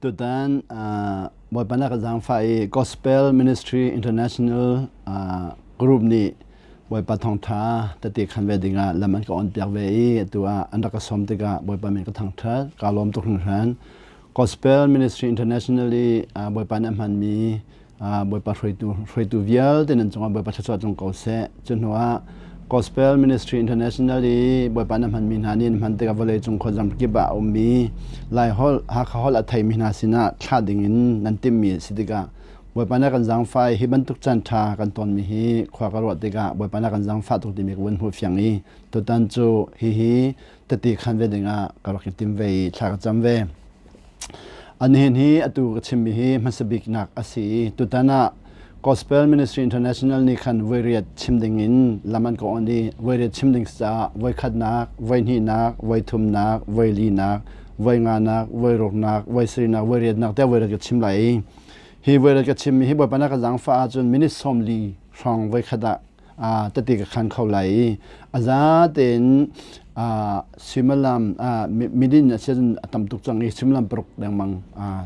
Tutan Bawipa na ka zaangfah i Gospel Ministry International Group nih Bawipa thawngṭha tete khan ve dingah lam an ka on piak ve i atu ah an rak ka sawm tikah Bawipa min ka thangṭhat. Kaa lawm tuk hringhran. Gospel Ministry International i Bawipa nih a hmanmi Bawipa hruaitu hruaitu vialte nan cungah Bawipa thluachuah tlung ko seh. Cu hnu ah Gospel Ministry International i Bawipa na hmanmi hna nih na hman tikah vawleicung khuazam kip ah a ummi Laiholh, Hakha holh a theimi hna sinah thlah dingin nan timhmi a si tikah Bawipa na kan zaangfah i hi bantuk caan ṭha kan tonmi hi khua ka ruah tikah Bawipa na kan zaangfah tuk timi ka vun hmuh fiang i tutan cu hihi tete khan ve dingah ka rak i tim ve i thla ka cam ve. Nihin hi atu ka chimmi hi hmasa biknak a si i tutan ah Gospel Ministry International nih khan voiriat chim ding in lam an ka on i voiriat chim ding caah voikhatnak, voihnihnak, voithumnak, voilinak, voinganak, voiruknak, voisarihnak, voiriatnak tiah voiriat ka chim lai i hi voiriat ka chimmi hi Bawipa na ka zaangfah ahcun minute 40 hrawng voikhat ah tete ka khan kho lai i a za tein suimilam midin a si ahcun a tam tuk cang i suimilam paruk lengmang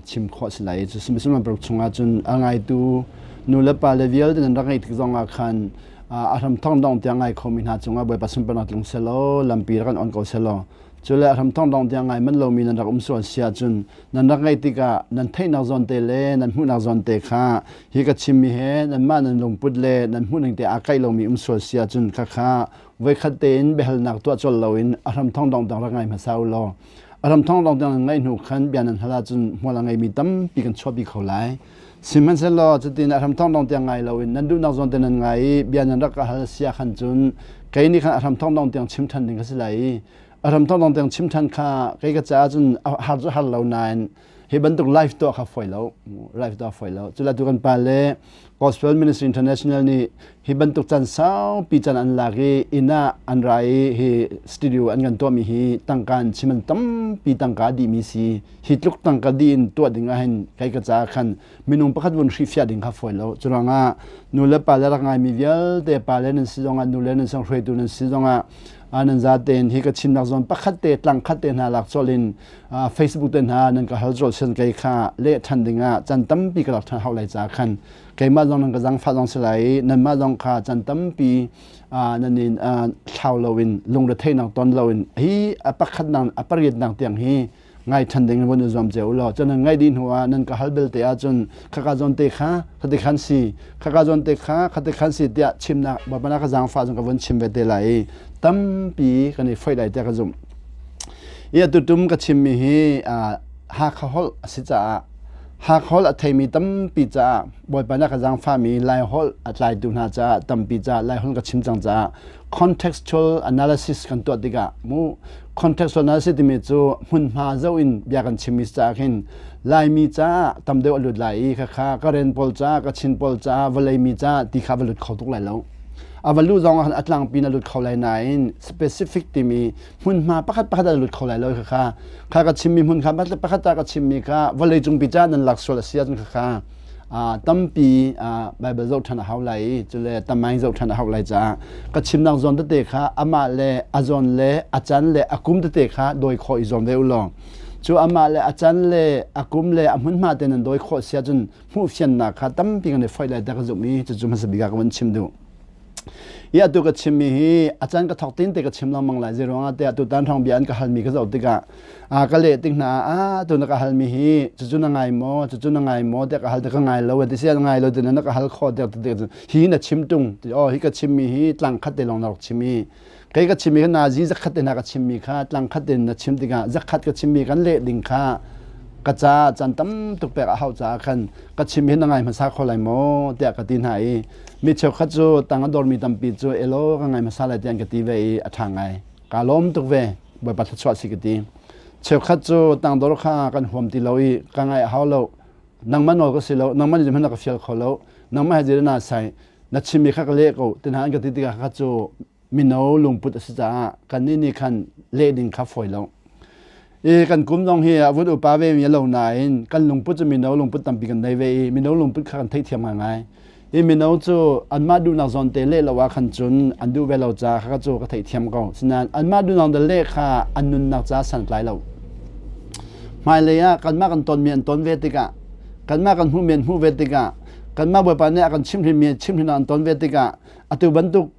chim khawh a si lai i cu suimilam paruk chungah cun a ngaitu nu le pa le vialte nan rak ngeih tik zongah khan a hram thong dong tiang ngai khomi hna cungah Bawipa sunparnak tlung selaw lampi rak kan on ko selaw cu le a hram thong dong tiang ngai manh lomi nan rak um sual si ahcun nan rak ngeih tikah nan theihnak zawn te le nan hmuhnak zawn te kha hi ka chimmi he nanmah nan lungput le nan hmuhning te aa kaih lomi um sual si ahcun khakha voikhat tein biahalnak tuah colh loin a hram thong dong dang rak ngai hmasa u law a hram thong dong dang nan ngaih hnu khan bia nan hal ahcun hmual a ngeimi tampi kan chuahpi kho lai. Sihmanhsehlaw cutin a hram thong dong tiang ngai loin nan duhnak zawn te nan ngai i bia nan rak ka hal sia khan cun kei nih khan a hram thong dong tiang chim ṭhan ding ka si lai i a ram thong tiang chim ṭhan kha kei ka caah cun har cu har lo nain hi bantuk live tuah kha fawi lo live tuah fawi lo cula tu kan pa le Gospel Ministry International nih hi bantuk can saupi can an lak i inn ah an ra i hi studio an kan tuahmi hi tangka an chim an tampi tangka dihmi si hi tluk tangka dih in tuah ding ah hin kei ka caah khan minung pakhat vun hrihfiah ding kha fawi lo curuangah nu le pa le rak ngaimi vialte pa le nan si zongah nu le nan sang hruaitu nan si zongah nan zaten hi ka chimnak zawn pakhat te tlang khat te hna lak cawlin Facebook te hna nan ka hal cawlh sen kei kha leh than dingah can tampi ka lak than hau lai ca khan keimah zong nan ka zangfah zong si lai nanmah zong kha can tampi nan in thlau loin lungretheihnak ton loin hi a pakhat nang a pariat nang tiang hi ngai ṭhan ding in vun i zuam cio u law cun nan ngaih dih hnu ah nan ka hal belte ahcun khaka zawn te kha khati khan si khaka zawn te kha khati khan si tiah chimnak Bawipa na ka zaangfah cun ka vun chim ve te lai i tampi kan i foih lai tiah ka zumh. I atu tum ka chimmi hi Hakha holh a si caah Hakha holh a theimi tampi caah Bawipa na ka zaangfahmi Lai holh a tlaitu hna caah tampi caah Lai holh ka chim cang caah contextual analysis kan tuah tikah mu contextual analysis timi cu hmunhma zoh in bia kan chimmi caah khin Laimi caah tam deuh a lut lai i khakha Karen pawl caah Kachin pawl caah vawleimi caah ti kha va lut kho tuk lai lo a va luh zong ah a tlangpi na lut kho lai nain specific timi hmunhma pakhat pakhat a lut kho lai lo khakha kha ka chimmi hmun kha pakhat ka chimmi kha vawlei cungpi caah nan lak sual a si ahcun khakha tampi Bible zoh ṭhan a hau lai i cule tamaing zoh ṭhan a hau lai caah ka chimnak zawn tete kha amah le a zawn le a can le a kum tete kha dawi khawh i zuam ve u law cu amah le a can le a kum le a hmunhma te nan dawi khawh si ahcun hmuhfiannak kha tampi kan i foih lai ta ka zumh i cucu hmasa bik ah ka vun chim duh. I atu ka chimmi hi a can ka thawk tin te ka chim lengmang lai zeiruangah tiah tutan hrawng bia an ka halmi ka zoh tikah a ka leh tik hna ah tu na ka halmi hi cucu na ngai maw cucu na ngai maw tiah ka hal ka ngai lo ti sia ngai lo ti na ka hal kho tiah ti hi na chim tung ti oh hi ka chimmi hi tlang khat te lawng na rak chim i kei ka chimmi kha nazi zakhat te na ka chimmi kha tlang khat te na chim tikah zakhat ka chimmi kan leh ding kha ka ca can tam tuk pek a hau caah khan ka chim hi na ngai hmasa kho lai maw tiah ka ti hna i mi cheukhat cu tang a dormi tampi cu elo ka ngai hmasa lai tiah an ka ti ve i a ṭha ngai ka lawm tuk ve bawipa thluachuah si ka ti cheukhat cu tangdor kha kan huam ti lo i ka ngai a hau lo nangmah nawl ka si lo nangmah nih na ka fial kho lo nangmah he zei na sai na chimmi kha ka leh ko ti hna an ka ti tikah kha cu mino lungput a si caah kannih nih khan leh ding kha fawi lo i kan kum zong hi a vun upa ve mi a lo nain kan lungput cu mino lungput tampi kan nei ve i mino lungput kha kan theihthiam ngaingai i mino cu anmah duhnak zawn te leh lo ah khan cun an duh ve lo ca kha cu ka theihthiam ko sinain anmah duhnak te leh kha an nunnak ca santlai lo. Hmailei ah kanmah kan tonmi an ton ve tikah, kanmah kan hmuhmi an hmuh ve tikah, kanmah Bawipa nih a kan chimhhrinmi chimhhrinnak an ton ve tikah atu bantuk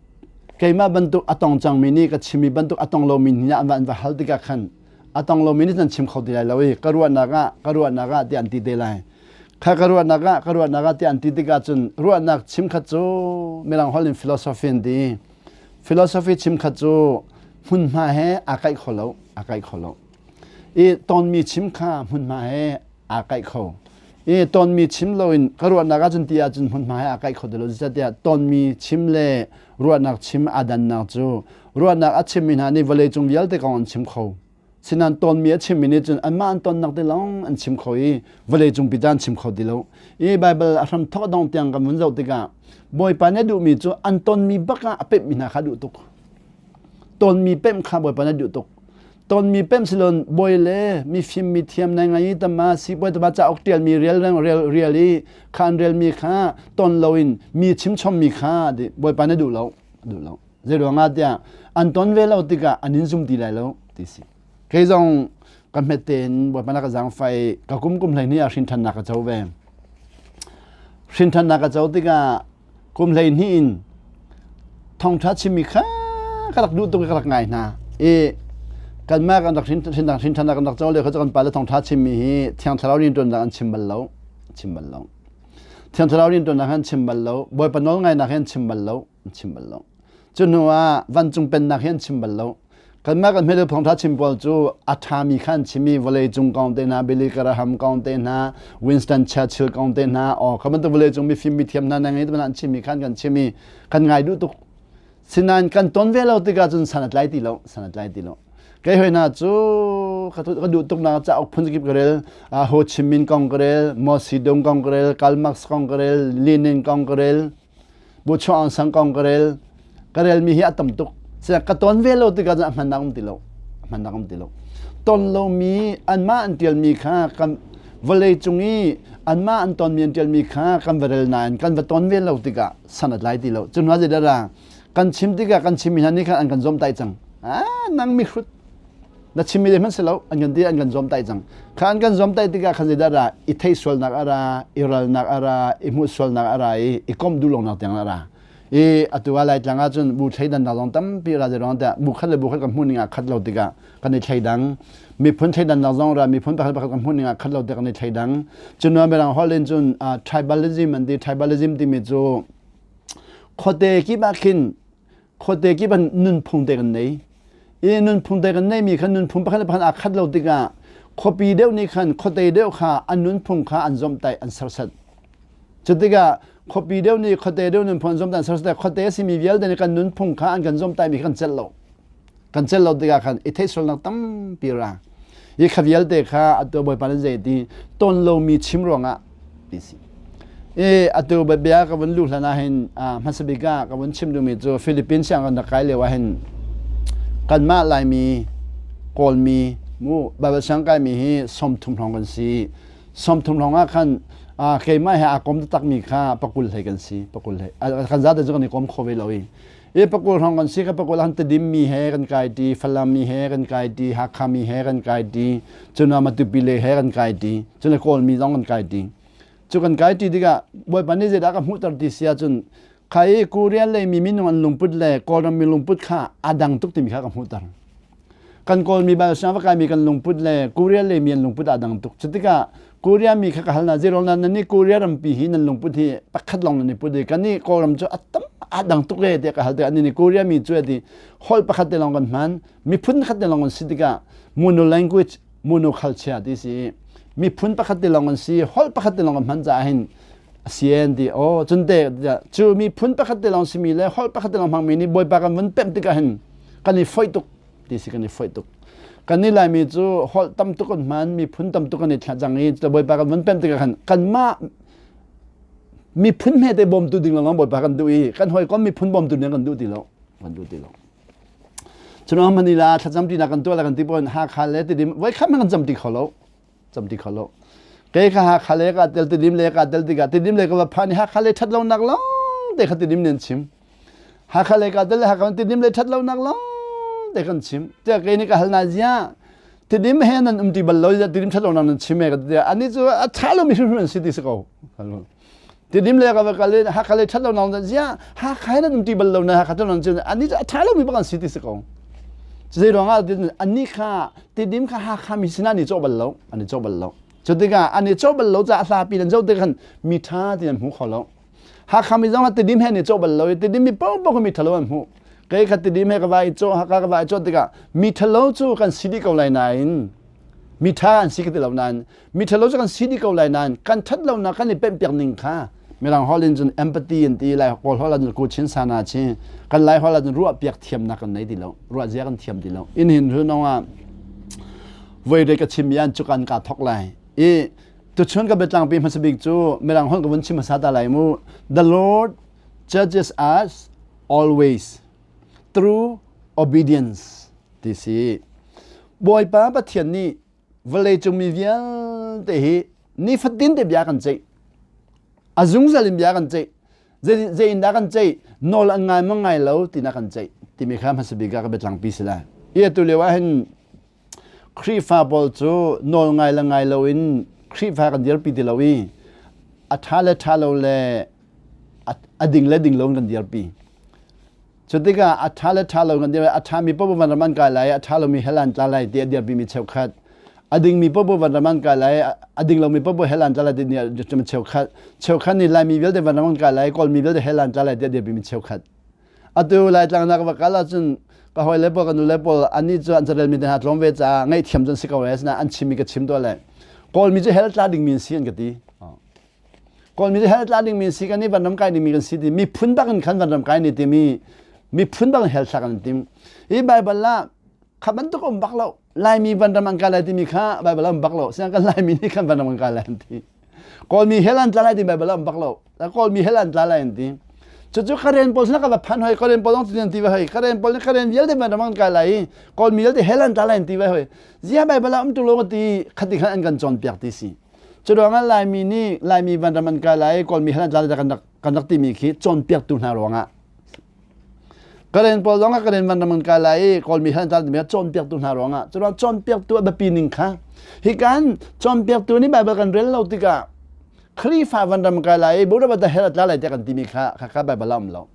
keimah bantuk a tong cangmi nih ka chimmi bantuk a tong lomi hna an va an va hal tikah khan a tong lomi nih nan chim kho ti lai lo i ka ruahnak ah ka ruahnak ah tiah an ti te lai. Kha ka ruahnak ah ka ruahnak ah tiah an ti tikah cun ruahnak chim khat cu mirang holh in philosophy an ti. Philosophy chim khat cu hmunhma he aa kaih kho lo, aa kaih kho lo. I tonmi chim kha hmunhma he aa kaih kho. I tonmi chim loin ka ruahnak ahcun ti ahcun hmunhma he aa kaih kho ti lo. Zeicahtiah tonmi chim le ruahnak chim aa dannak cu ruahnak a chimmi hna nih vawleicung vialte kong an chim kho. Sinain tonmi a chimmi nih cun anmah an tonnak te lawng an chim kho i vawleicung pi an chim kho ti lo. I Baibal a hram thawk dong tiang kan vun zoh tikah Bawipa nih a duhmi cu an tonmi bak ah a pemhmi hna kha a duh tuk. Tonmi pemh kha Bawipa nih a duh tuk. Tonmi pemh silon bawi le mifim mithiam nai ngai tama sipuai tama cauk ṭialmi rial rial rial i kha an relmi kha ton loin mi chimchommi kha Bawipa nih a duh lo. A duh lo. Zeiruangah tiah an ton ve lo tikah an in zum ti lai lo ti si. Kei zong ka hmet tein Bawipa na ka zaangfai ka kum kum 12 ah hrinthannak ka co ve. Hrinthannak ka co tikah kum 12 in thongtha chimmi kha ka rak duh tuk i ka rak ngai hna. I kanmah kan rak hrinthannak kan rak co lio kha cu kan pa le thongtha chimmi hi Thiang Thlarau rianṭuannak an chim bal lo. Chim bal lo. Thiang Thlarau rianṭuannak an chim bal lo. Bawipa nawl ngainak hi an chim bal lo. An chim bal lo. Cu hnu ah vancung pennak hi an chim bal lo. Kanmah kan hmete thawngṭha chim pawl cu a ṭhami kha an chim i vawleicung kong te hna, Billy Graham kong te hna, Winston Churchill kong te hna, aw kha bantuk vawleicung mifim mithiam hna nang i an chimmi khan kan chim i kan ngai duh tuk. Sinain kan ton ve lo tikah cun san a tlai ti lo, san a tlai ti lo. Kei hoi hna cu ka duh tuk nak cauk phun kip ka rel, Ho Chi Minh kong ka rel, Mao Zedong kong ka rel, Karl Marx kong ka rel, Lenin kong ka rel, Buchuah Aung San kong ka rel ka relmi hi a tam tuk. Ka ton ve lo tikah a hman um ti lo. A hman um ti lo. Ton lomi anmah an tialmi kha kan vawlei cung i anmah an tonmi an tialmi kha kan va rel nain kan va ton ve lo tikah san a tlai ti lo. Cun zeidah kan chim tikah kan chimmi hna nih khan an kan zawmtaih cang. Ah nang mihrut na chimmi le hmanh si lo an kan ti an kan zawmtaih cang kha an kan zawmtaih tikah khan zeidah ra i thei sualnak a ra i ralnak a ra i hmuh sualnak a ra i i komh duh lonak tiang a ra i atu ah Laitlang ah cun bu thleidannak zong tampi ra zeiruang tiah bu khat le bu khat kan hmuh ning ah khat lo tikah kan i thleidang miphun thleidannak zong ra miphun pakhat pakhat kan hmuh ning ah khat lo tikah kan i thleidang cun mirang holh in cun tribalism an ti tribalism timi cu khuate kip ah khin khuate kip an nunphung te kan nei i nunphung te kan neimi khan nunphung pakhat le pakhat aa khat lo tikah khuapi deuh nih khan khuate deuh kha an nunphung kha an zomhtaih an serset cu tikah khuapi deuh nih khuate deuh nunphung an zomhtaih an serset khuate a simi vialte nih kan nunphung kha an kan zomhtaihmi kha kan celh lo kan celh lo tikah khan i theihsualnak tampi ra hi kha vialte kha atu Bawipa nih zei ti ton lomi chim ruangah ti si i atu bia ka vun luh hlan ah hin hmasa bik ah ka vun chim duhmi cu Philippines siang kan rak kai lio ah hin kanmah Laimi Kawlmi mu Bible siang kaimi hi 30 hrawng kan si 30 hrawng ah khan keimah he aa kom takmi kha pakul hlei kan si pakul hlei kan zate cu kan i kom kho ve lo i I pakul hrawng kan si ka pakul han Tedim mi he kan kai ti Falam mi he kan kai ti Hakha mi he kan kai ti cun Matupi le he kan kai ti cun le Kawl mi zong kan kai ti cu kan kai ti tikah Bawipa nih zeidah ka hmuhter ti si ahcun kha i Korean lei mi minung an lungput le Kawlram mi lungput kha a dang tuk timi kha ka hmuhter kan Kawlmi bal siang va kaimi kan lungput le Korea lei mi an lungput aa dang tuk. Cutikah Korea mi kha ka hal hna zeiruang nan nih Korea rampi hi nan lungput hi pakhat lawng nan i put i kan nih Kawlram cu a tam aa dang tuk e tiah ka hal tikah nih Korea mi cu ti holh pakhat te lawng kan hman miphun khat te lawng kan si tikah mono language mono culture ti si miphun pakhat te lawng kan si holh pakhat te lawng kan hman caah hin a ti aw cun te cu miphun pakhat te lawng simi le holh pakhat te lawng hmangmi nih Bawipa kan vun pemh tikah hin kan i foih tuk ti si kan i foih tuk kan nih Laimi cu holh tam tuk kan hman miphun tam tuk kan i thlah cang i Bawipa kan vun pemh tikah khan kanmah miphun hmete bawmtu ding lawng Bawipa kan duh i kan hawikom miphun bawmtu ding kan duh ti lo kan duh ti lo Cun Manila thlacam tinak kan tuah la kan ti pon Hakha le Tidim voi khat hmanh kan cam ti kho lo cam ti kho lo kei kha Hakha le ka tel Tidim le ka tel tikah Tidim le ka va phan i Hakha le ṭhat lonak lawng te kha Tidim nih an chim Hakha le ka tel le Hakha Tidim le ṭhat lonak lawng te kan chim tiah kei nih ka hal na zia. Tidim he nan um ti bal lo tidim ṭhat lo nan chim e ka ti ani cu a ṭha lomi hrimhrim an si ti si ko. Tidim le ka va kal i Hakha le ṭhat lo nang zia Hakha he nan um ti bal lo na Hakha ṭhat lo nan chim ani cu a ṭha lomi bak an si ti si ko. Zei ruangah ani kha Tidim kha Hakha mi sinah an i cawh bal lo an i cawh bal lo. Cu tikah an i cawh bal lo caah hlapi nan zoh tik khan mi ṭha ti an hmu kho lo. Hakha mi zong Tidim he an i cawh bal lo i Tidim mi paohpaoh kha mi ṭhalo an hmuh. Kei kha Tidim he ka va i cawh, Hakha ka va i cawh tikah mi ṭhalo cu kan si dih ko lai nain mi ṭha an si ka ti lo nain mi ṭhalo cu kan si dih ko lai nain kan ṭhat lonak kan i pemhpiak ning kha Mirang holh in cun empathy an ti lai Kawl holh ah cun kuchin sana chi kan Lai holh ah cun ruahpiak thiamnak kan nei ti lo ruah zia kan thiam ti lo in hin ru ah voi re ka chim yan cu kan ka thok lai i Tuchun ka biatlangpi hmasa bik cu Mirang holh ka vun chim hmasa ta lai mu. The Lord judges us always through obedience ti si. Bawipa Pathian nih vawleicung mi vialte hi nifatin te bia kan ceih. A zungzal in bia kan ceih. Zei in dah kan ceih? Nawl an ngai maw ngai lo tina kan ceih timi kha hmasa bik ah ka biatlangpi si lai. I atu lio ah hin Khrihfa pawl cu nawl ngai le ngai loin Khrihfa kan dirpi ti lo i a ṭha le ṭha lo le a ding le ding lo in kan dirpi. Cu tikah a ṭha le ṭha lo kan dirpi, a ṭhami paoh van ram an kai lai, a ṭha lomi hell an tla lai ti a dirpimi cheukhat, a dingmi paoh van ram an kai lai, a ding lomi paoh hell an tla lai ti cheukhat, cheukhat nih Laimi vialte van ram an kai lai, Kawlmi vialte hell an tla lai ti a dirpimi cheukhat. Atu Laitlang na ka va kal ahcun ka hawile pawl ka nule pawl annih cu an carelmi te hna tlawm ve caah ngaihthiam cu an si ko e asinain an chimmi ka chim tuah le Kawlmi cu hell tla dingmi an si an ka ti. Kawlmi cu hell tla dingmi an si kan i vanram kai dingmi kan si ti miphun bak in khan vanram kai ni timi miphun bak in hell thlak an tim. Hi Bible ah kha bantuk um bak lo. Laimi vanram an kai lai timi kha Bible ah um bak lo. Siang kan Laimi nih khan vanram an kai lai an ti. Kawlmi hell an tla lai ti Bible ah um bak lo. Kawlmi hell an tla lai an ti. Cucu Karen pawl sinah ka va phan hoi, Karen pawl zong an ti ve hoi. Karen pawl nih Karen vialte vanram an kai lai i Kawlmi vialte hell an tla lai an ti ve hoi. Zia Bible ah um tu lo ti khati khan an kan cawnpiak ti si. Cu ruangah Laimi nih Laimi vanram an kai lai, Kawlmi hell an tla lai kan rak kan rak timi khi cawnpiaktu hna ruangah Karen pawl zong Karen vanram an kai lai i Kawlmi hell an tla timi cawnpiaktu hna ruangah cu ruang cawnpiaktu a biapi ning kha hi kan cawnpiaktu nih Bible kan rel lo tikah Khrihfa vanram kai lai i Buddha hell a tla lai tiah kan timi kha kha Bible ah um lo.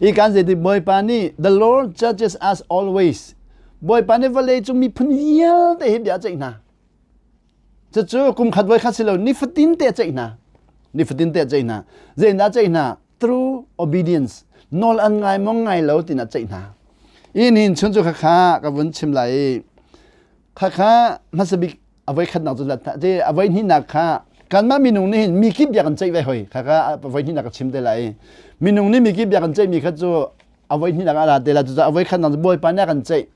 I kan zeiti Bawipa nih the Lord judges us always. Bawipa nih vawlei cung miphun vialte hi bia a ceih hna. Cucu kum khat voi khat si lo nifatin te a ceih hna. Nifatin te a ceih hna. Zeidah a ceih hna? Through obedience. Nawl an ngai maw ngai lo tiin a ceih hna. I nihin chun cu khakha ka vun chim lai i khakha hmasa bik a voi khatnak cu te a voi hnihnak kha kanmah minung nih hin mi kip bia kan ceih ve hoi khakha a voi hnihnak ka chim te lai i minung nih mi kip bia kan ceihmi kha cu a voi hnihnak a ra te lai cucaah a voi khatnak cu Bawipa nih a kan ceih.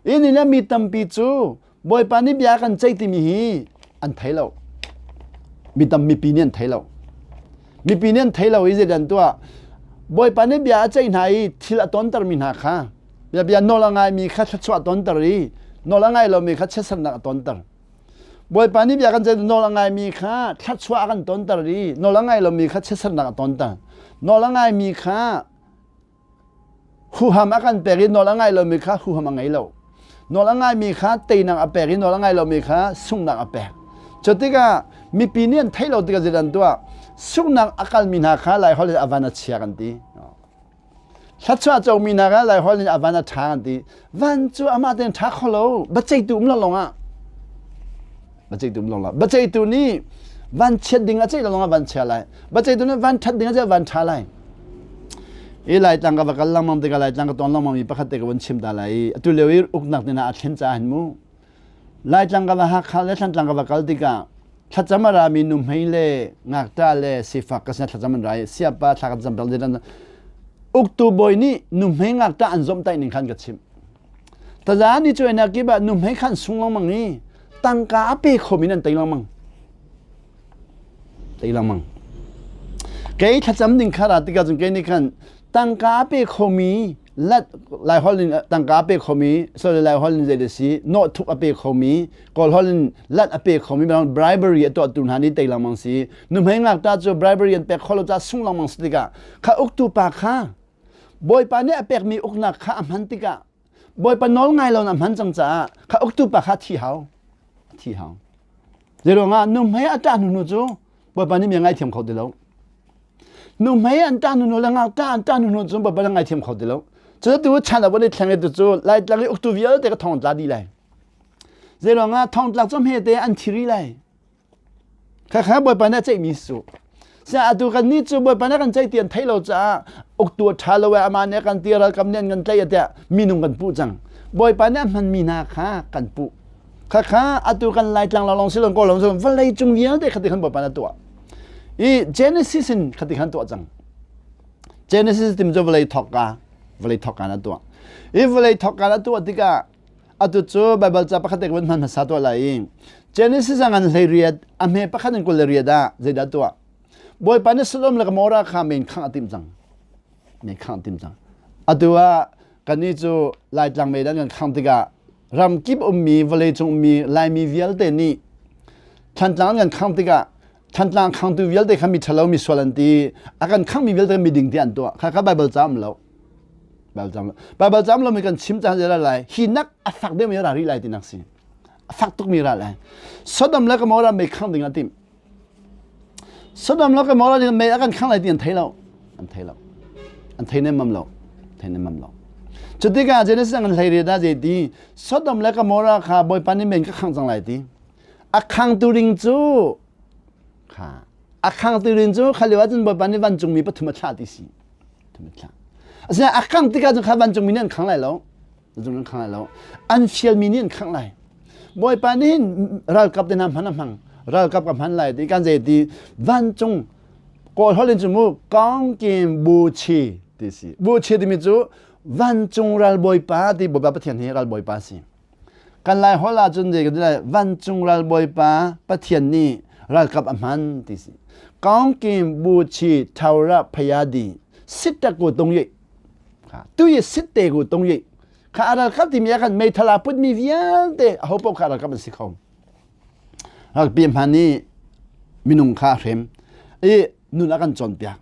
I ni mi tampi cu Bawipa nih bia kan ceih timi hi an thei lo. Mi tam mipi nih an thei lo. Mipi nih an thei lo i zeidah an tuah? Bawipa nih bia a ceih hna i thil a tontermi hna kha bia bia nawl a ngaimi kha thluachuah a tonter i nawl a ngai lomi kha chiatsernak a tonter. Bawipa nih bia kan ceih nawl a ngaimi kha thluachuah a kan tonter i nawl a ngai lomi kha chiatsernak a tonter. Nawl a ngaimi kha Huham a kan pek i nawl a ngai lomi kha huham a ngei lo. Nawl a ngaimi kha teinak a pek i nawl a ngai lomi kha sunghnak a pek. Cu tikah mipi nih an theih lo tikah zeidah an tuah? Sunghnak a kalmi hna kha Laiholh in a van a chia kan ti. Thluachuah comi hna kha Laiholh in a van a ṭha kan ti. Van cu amah tein ṭha kho lo. Biaceihtu um lo lawngah. Biaceihtu um lo lawngah. Biaceihtu nih van chiat ding a ceih lo lawngah van chia lai. Biaceihtu nih van ṭhat ding a ceih van ṭha lai. I Laitlang ka va kal lengmang tikah Laitlang ka tawn lengmang mi pakhat te ka vun chim ta lai i atu lio i uknak nih a thlen caah hin mu Laitlang ka va Hakha le Thlantlang ka va kal tikah thlacam a rami nuhmei le ngakṭah le sifak ka sinah thlacam an ra i siapa thla kan cam peng ti uktu bawi nih nuhmei ngakṭah an zawmhtaih ning khan ka chimh. Taza ni cu ena kip ah nuhmei khan sung lengmang i tangka a pe khomi nan tei lengmang. Tei lengmang. Kei thlacam ding kha ra tikah cun kei nih khan tangka a pe khomi lat Laiholh in tangka a pe khomi sorry Laiholh in zei da si nawhthuk a pe khomi Kawlholh in lat a pe khomi bribery a tuahtu hna nih tei lengmang si nuhmei ngakta cu bribery an pek kho lo caah sung lengmang si tikah kha uktu pa kha Bawipa nih a pekmi uknak kha a hman tikah. Bawipa nawl ngai lo na hman cang caah kha uktu pa kha thi hau. Thi hau. Zeiruangah nuhmei a ṭah hnu cu Bawipa nih mi a ngaithiam kho ti lo. Nuhmei an ṭah hnu le ngakṭah an ṭah hnu cu Bawipa nih a ngaithiam kho ti lo. Cu tu chan ah von i thleng i tu cu Laitlang i uktu vialte ka thong tla dih lai. Zeiruangah thongtlak cu hmete an thi rih lai. Khakha Bawipa nih a ceihmi su. Sia atu kan nih cu Bawipa nih kan ceih ti an theih lo caah uktu a ṭha lo e amah nih a kan ti ralkam nih an kan tlaih tiah minung kan puh cang. Bawipa nih a hmanmi hna kha kan puh. Khakha atu kan Laitlang lawnglawng si lo Kawlram si lo vawlei cung vialte khati khan Bawipa nih a tuah. I Genesis in khati khan tuah cang. Genesis tim cu vawlei thawkka vawlei thawkka na tuah. I vawlei thawkka na tuah tikah atu cu Baibal ca pakhat te ka vun hman hmasa tuah lai i Genesis ah ngan 18 a hme pakhat in 28 ah zeidah tuah Bawipa nih Sodom le Gomorrah kha men khangh a timh cang men khangh a timh cang atu ah kannih cu Laitlang meidan kan khangh tikah ram kip ummi vawleicung ummi Laimi vialte nih Thantlang kan khangh tikah Thantlang khangtu vialte kha mi ṭhalo mi sual an ti a kan khangmi vialte mi ding ti an tuah kha kha Baibal ca um lo Baibal cam lo. Baibal cam lomi kan chim caan zela lai hi nak a fak deuh mi ra rih lai ti nak si. A fak tuk mi ra lai. Sodom le Gomorrah mei khang ding a tim. Sodom le Gomorrah ding mei a kan khang lai ti an thei lo. An thei lo. An thei nem mam lo. Thei nem mam lo. Cutikah Genesis an hlei re da je ti Sodom le Gomorrah kha Bawipa nih men ka khang cang lai ti. A khangtu ding cu kha a khangtu ding cu kha lio ahcun Bawipa nih vancungmi pathum a thlah ti si. Asinain a khangh tikah cun kha vancungmi nih an khang lai lo. Vancungmi an khang lai lo. An fialmi nih an khangh lai. Bawipa nih hin ralkap te hna hman a hmang. Ralkap ka hman lai ti kan zei ti vancung Kawl holh in cu mu kawngkin bu chi ti si. Bu chi timi cu vancung ralbawipa ti Bawipa Pathian hi ralbawipa si. Kan Lai holh ahcun zei kan ti lai vancung ralbawipa Pathian nih ralkap a hman ti si. Kaungkim buchi thaura phayadi sitta ku tung yi tu yi sitte ku tung yi kha ralkap timi ah khan meithal aa putmi vialte aho paoh kha ralkap an si kho. Ralpi hman i minung kha a hrem i nun a kan cawnpiak.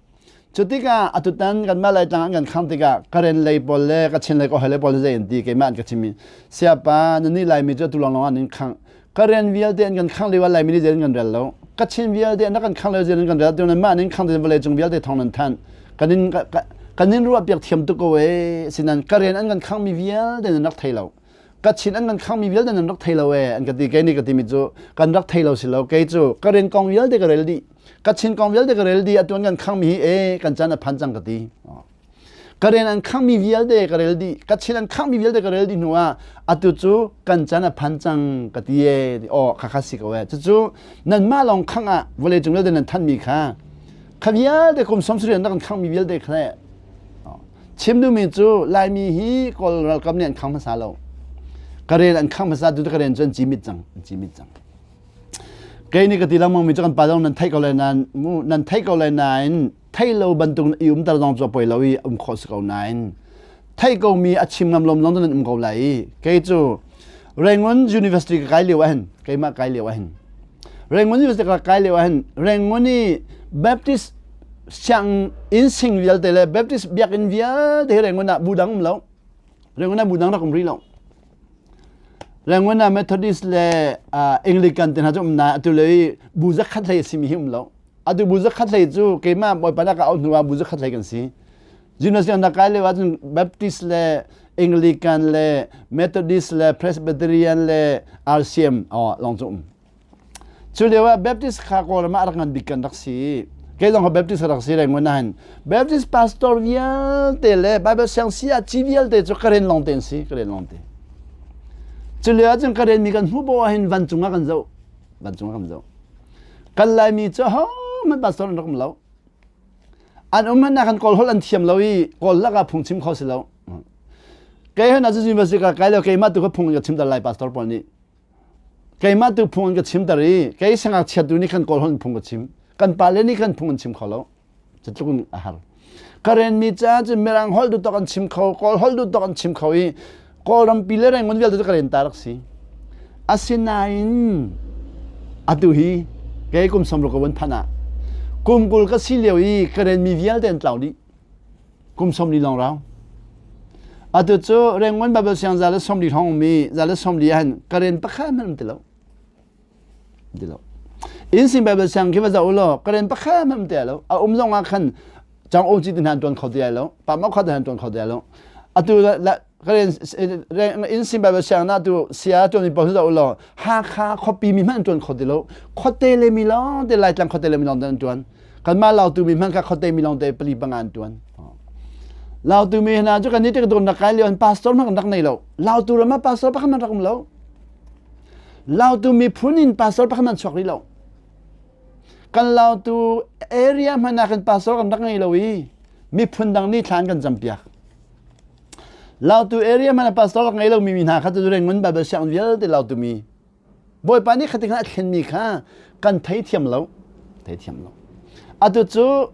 Cu tikah atutan kanmah Laitlang an kan khang tikah Karen lei pawl le Kachin lei ka lei pawl zei an ti keimah an ka chim i siapa nannih Laimi cu atu lawnglawng ah nan khang Karen vialte an kan khang lio ah Laimi nih zei an kan rel lo Kachin vialte an rak kan khang lio zei an kan rel tu nanmah nan khang vawlei cung vialte thawng nan thanh kan in kan in ruah piak thiam tuk ko ee sinan Karen an kan khangmi vialte nan rak thei lo Kachin an kan khangmi vialte nan rak thei lo ee an ka ti kei nih ka timi cu kan rak thei lo si lo kei cu Karen kong vialte ka rel dih Kachin kong vialte ka rel dih atuan kan khangmi hi e kan caan a phan cang ka ti. Ka rian an khangmi vialte ka rel dih Kachin an khangmi vialte ka rel dih hnu ah atu cu kan caan a phan cang ka ti e aw kha kha si ko e cucu nanmah lawng khang ah vawlei cung vialte nan thanmi kha kha vialte kum som rian kan khangmi vialte kha chim duhmi cu Laimi hi Kawl ralkap nih an khang hmasa lo ka rel an khang hmasa tu ka ren cu an cimit cang an cimit cang Kei nih ka ti lengmang mi cu kan pa zong nan theih ko lai nain mu nan theih ko lai nain thei lo bantuk i umter zong cu a poi lo i um khawh si ko nain thei ko mi a chim ngam lom zong cu nan um ko lai i kei cu Rangoon University ka kai lio ahhin keimah kai lio ahhin Rangoon University ka kai lio ahhin Rangoon i Baptist siang inn sing vialte le Baptist biakinn vialte hi Rangoon ah bu dang um lo Rangoon ah bu dang rak um rih lo Rangoon ah Methodist le Anglican te hna cu um nain atu le i bu zakhat hlei a simi hi um lo. Atu bu zakhat hlei cu keimah Bawipa nak ka auh hnu ah bu zakhat hlei kan si. Gymnasium na kai lio ahcun Baptist le Anglican le Methodist le Presbyterian le RCM oh, lawng cu um. Cu lio ah Baptist kha Kawlram ah a rak ngan bik kan rak si. Kei zong kha Baptist rak si reng nain Baptist pastor vialte le Bible siang ci vialte cu Karen lawng te an si, Karen lawng te. Cu lio ah cun Karen mi kan hmuh bo ahhin vancung ah kan zoh, vancung ah kan zoh. Kan Laimi cu ahohmanh pastor an rak um lo. An um hmanh ah kan Kawl holh an thiam lo i Kawl lakah phungchim kho si lo. Kei hon ah cu university ka kai lo keimah tu ka phung in ka chim lai pastor pawl nih. Keimah tu phung an ka chimter i kei sangakchia tu nih khan Kawl holh in phung ka chim. Kan pale nih khan phung an chim kho lo. Cutluk in a har. Karen mi caah cun Mirang holh duh tawk an chim kho, Kawl holh duh tawk an chim kho i Kawlram pi le Rangoon vialte cu Karen ta rak si. Asinain atu hi kei kum 60 ka vun phanh ah kum 20 ka si lio i Karen mi vialte an tlau dih. Kum 40 lawng rau. Atu cu Rengon Bible siang za le 40 hrawng mi za le 40 ah hin Karen pakhat hmanh um ti lo. Ti lo. Insin Bible siang khi va zoh law Karen pakhat hmanh um ti lo. A um zong ah khan chang o chi ti hna tuan kho ti lo. Pa ma kho ti hna tuan kho ti lo. Atu Karen insin Bible siang na tu sia tuan mi pawl zoh law Hakha khuapi mi hmanh tuan kho ti lo. Khuate le mi lawng te Laitlang khuate le mi lawng te an tuan. Kanmah Lautu mi hmanh kha khuate mi lawng te pali panga an tuan. Lautu mi hna cu kan ni tik dun rak kai lio an pastor hmanh kan rak nei lo. Lautu ram ah pastor pakhat hmanh rak um lo. Lautu miphun in pastor pakhat hmanh chuak rih lo. Kan Lautu area hmanh ah kan pastor kan rak ngei lo i miphun dang nih thlan kan campiak. Lautu area hmanh ah pastor rak ngei lo mi hna kha cu Rengun Bible sianginn vialte Lautu mi Bawipa nih khatik a thlenmi kha kan theithiam lo. Theithiam lo. Atu cu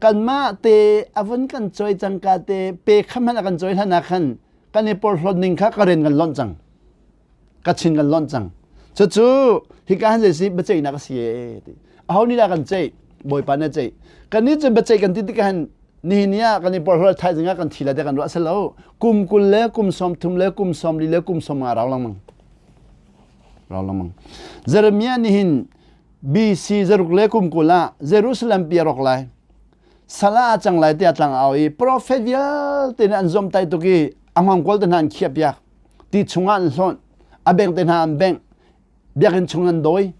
kanmah te a vun kan cawi cangka te pe kha hmanh a kan cawi hlan ah khan kan i porhlawt ning kha ka ren kan lonh cang. Ka chin kan lonh cang. Cucu hika han zei si biaceihnak a si e ti. Aho nih dah kan ceih? Bawipa nih a ceih. Kannih cu biaceih kan ti tikah hin nihin ni ah kan i porhlawt thaizing ah kan thi lai ti kan ruah a si lo. Kum 20 le kum 30 le kum 40 le kum 50 rau lengmang. Rau lengmang. Jeremiah nih hin BC zaruk le kum 20 ah Jerusalem pi a rawk lai. Salah a cang lai tiah tlang au i profet vialte nih an zomtai tuk i a hngawngkual te hna an khiah piak. Ti chungah an hlawnh. A bengh te hna an bengh. Biakinn chung an dawi.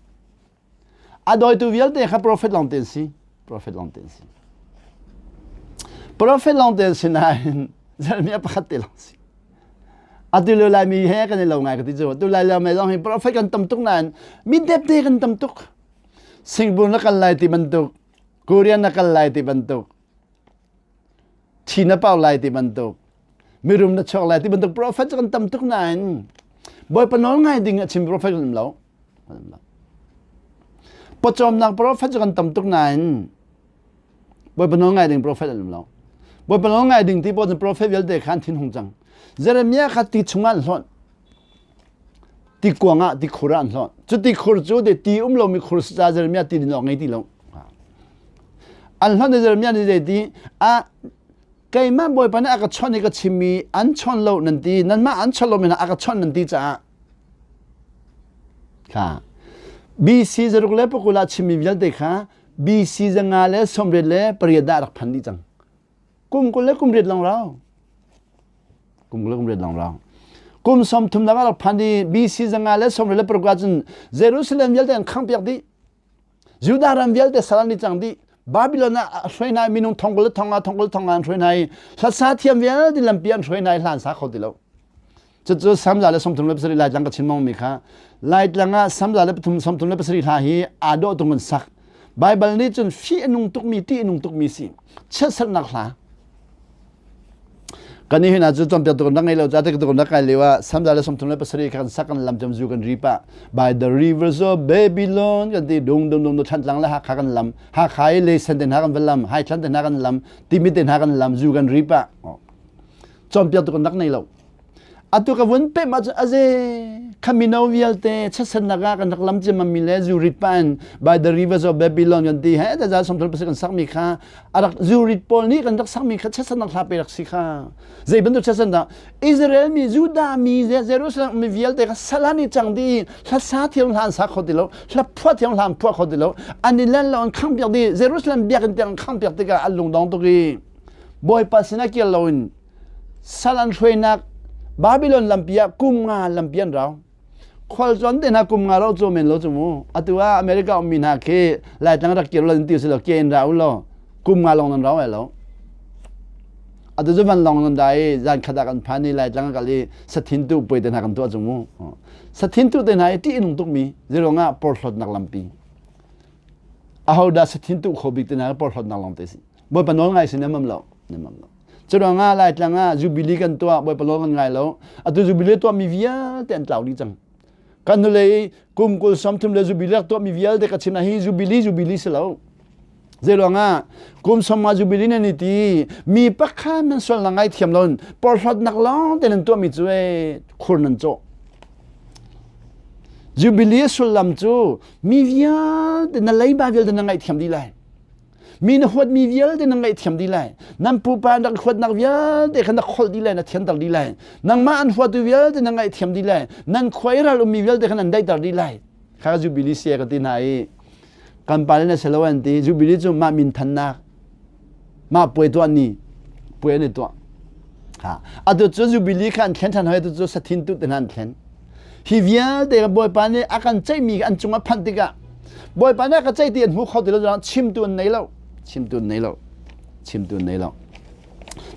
A dawitu vialte kha profet lawng te an si. Profet lawng te an si. Profet lawng te an si nain Jeremiah pakhat te lawng si. Atu lio Laimi he kan i lo ngai ka ti cu. Atu lai lio mai zong hi profet kan tam tuk nain mi depde kan tam tuk. Singapore na kal lai ti bantuk, Korea na kal lai ti bantuk, thi na pau lai ti bantuk, mirum na chuak lai ti bantuk profet cu kan tam tuk nain Bawipa nawl ngai ding a chim profet kan um lo. Pawcawmnak profet cu kan tam tuk nain Bawipa nawl ngai ding profet an um lo. Bawipa nawl ngai ding ti pawl cu profet vialte kha an thin hung cang. Jeremiah kha ti chungah an hlawnh. Ti kuang ah ti khur ah an hlawnh. Cu ti khur cu ti um lomi khur si caah Jeremiah ti din awk ngei ti lo. An hlawnh i Jeremiah nih zei ti a keimah Bawipa nih a ka chawnh i ka chimmi an chawn lo nan ti nanmah an chawn lomi hna a ka chawnh nan ti caah Kha BC 20 ah chimmi vialte kha BC 598 dah rak phan dih cang. Kum 20 le kum riat lawng rau. Kum 20 le kum riat lawng rau. Kum 30 nak ah rak phan i BC 596 ah cun Jerusalem vialte an khangpiak dih. Judah ram vialte sal an i cang dih. Babylon ah a hruai hna i minung thong kul le thong nga thong kul thong nga an hruai hna i hlasa thiam vialte lampi an hruai hna i hlan sa kho ti lo. Cucu Sam 137 Laitlang ka chim mi kha Laitlang ah Sam 137 hla hi aa dawh tung an sak. Baibal nih cun fih a nung tukmi ṭih a nung tukmi si. Chiatserhnak hla. Kan nih hina cu cawnpiak tuk rak ngei lo ca tik tuk rak kai lio ah Sam 137 kha kan sak kan lam cam zu kan ri pah. By the rivers of Babylon kan ti dung dung dung Thantlang le Hakha kan lam. Hakha i Leisen te hna kan va lam, Haithlan te hna kan lam, Timit te hna kan lam, zu kan ri pah. Cawnpiak tuk rak nei lo. Atu ka vun pemh ahcun aze kha mino vialte chasennak ah kan rak lam ciammam le zurit pa in by the rivers of Babylon kan ti he taza somthol pasik kan sakmi kha a rak zurit pawl nih kan rak sakmi kha chasennak hla pe rak si kha zei bantuk chasen dah Israel mi Judah mi Jerusalem mi vialte kha salan i cang di hlasa thiam hla an sa kho ti lo hla phuah thiam hla an phuah kho ti lo an i len lo an khang piak di Jerusalem biakinn tiang an khang piak tikah an lungdong tuk i Bawipa sinah kir loin Sal an hruainak Babylon lampi ah kum nga lampi an rau. Khualtlawn te hna kum nga rau cu men lo cu mu. Atu ah America ummi hna khi Laitlang rak kir lo ti si lo ke in ra u law kum nga lawng nan rau ai lo. Atu cu vanlawng nan da i zan khat ah kan phan i Laitlang kal i sathin tu puai te hna kan tuah cu mu. Sathin tu te hna i ṭih nung tukmi zirong ah porhlawtnak lampi. Aho dah sathin tu kho bik te hna porhlawtnak lawng te si. Bawipa nawl ngai si nemam lo. Nemam lo. Curuangah Laitlang ah Jubilee kan tuah, Bawipa law kan ngai lo. Atu Jubilee tuahmi vialte an tlau dih cang. Kan hnulei kum 20 30 le Jubilee rak tuahmi vialte ka chim hi Jubilee Jubilee si lo. Zeiruangah kum 50 Jubilee nan i ti mi pakhat nan sual na ngai thiam lo porhlawtnak lawng te nan tuahmi cu e khur nan cawh. Jubilee sullam cu mi vialte na leiba vialte na ngaihthiam dih lai. Mi na huatmi vialte na ngaihthiam dih lai. Nan pupa an rak huatnak vialte kha na kholh dih lai, na thianter dih lai. Nangmah an huatu vialte na ngaihthiam dih lai. Nan khua i ral ummi vialte kha nan daihter dih lai. Kha Jubilee sia ka ti hna i kan pa le na si lo an ti. Jubilee cu mah min thannak, mah puai tuah ni, puai an i tuah. Ha. Atu cu Jubilee kha an thlen ṭhan hoi, atu cu sathin tu te hna an thlen. Hi vialte ka Bawipa nih a kan ceihmi an cungah phanh tikah Bawipa nih a ka ceih ti an hmu kho ti lo chimtu an nei lo. Chimtu an nei lo. Chimtu an nei lo.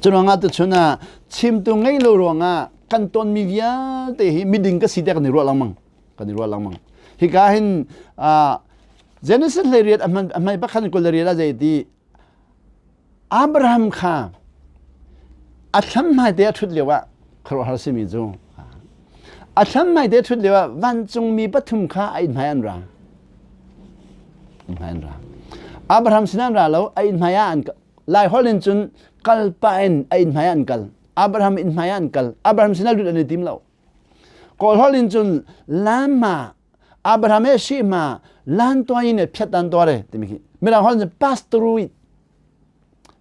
Cu ruangah tuchun ah chimtu ngei lo ruangah kan tonmi vialte hi miding ka si tiah kan i ruah lengmang. Kan i ruah lengmang. Hika hin uh, Genesis hlei riat a hmai pakhat kul le riat ah zei ti Abraham kha a thlam hmaite a ṭhut lioah khuaruahhar simi cu a thlam hmaite a ṭhut lioah vancungmi pathum kha a inn hmai an ra. Inn hmai an ra. Abraham sinah an ra lo, a inn hmai ah an Lai holh in cun kal pah in a inn hmai ah an kal. Abraham inn hmai ah an kal. Abraham sinah lut an i tim lo. Kawl holh in cun lam Abraham he shi ma lan tuan in phiat dan tuare timi khi mirang holh in pass through it